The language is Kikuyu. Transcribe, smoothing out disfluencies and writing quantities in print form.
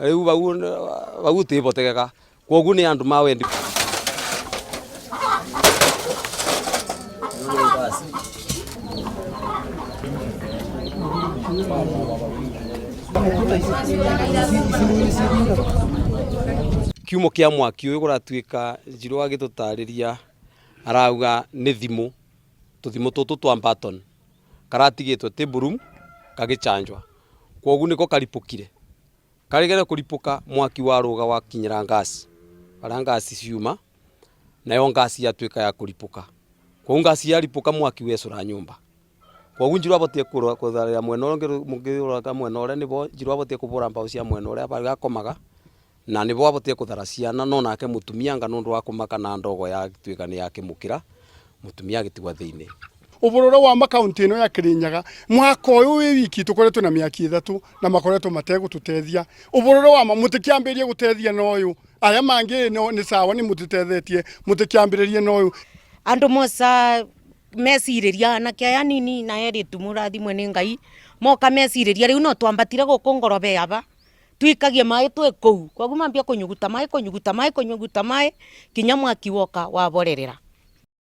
Rĩu vau vau ũtĩvotekeka kwoguo nĩ andũ ma wendi. Kiumo kĩa mwaki ũyũ kũratuĩka Njirũ agĩtũtarĩria arauga nĩ thimũ, tũthimũ tũtũ twa button karatigĩtwo table room gagĩchanjwa kwoguo nĩko karipũkire. Karĩgere kũripũka mwaki warũga wakinyĩra ngasi harĩa ngasi ciuma nayo ngasi yatuĩka ya kũripũka. Kwoguo ngasi yaripũka mwaki wecũra nyũmba. Kwoguo Njirũ abotie kũtharĩra mwena ũrĩa ũngĩ mwena ũrĩa nĩbo Njirũ abotie kũbũra mbaũ cia mwena ũrĩa harĩa akomaga na nĩbo abotie kũthara ciana no nake mũtumia anga nĩ ũndũ wa kũmaka na ndogo yatuĩka nĩ yakĩmũkĩra mũtumia agĩtigwa thĩinĩ. Ũbũrũra wa makaunti ĩno ya Kĩrĩnyaga mwaka ũyũ wĩ wiki tũkoretwo na mĩaki ĩthatũ na makoretwo mategũtũtethia. Ũbũrũra wa ma mũtikĩambĩrĩrie gũtethia na ũyũ aya mangĩ no nĩ sawa nĩ mũtũtethetie mũtikĩambĩrĩrie na ũyũ. Andũ moca mecirĩria anake aya anini na erĩtu mũrathimwe nĩ Ngai moka mecirĩria rĩu no twambatire gũkũ ngorobe aba twikagie maĩ twĩ kũu koguo mambia kũnyuguta maĩ kũnyuguta maĩ kũnyuguta maĩ kinya mwaki woka waborerera.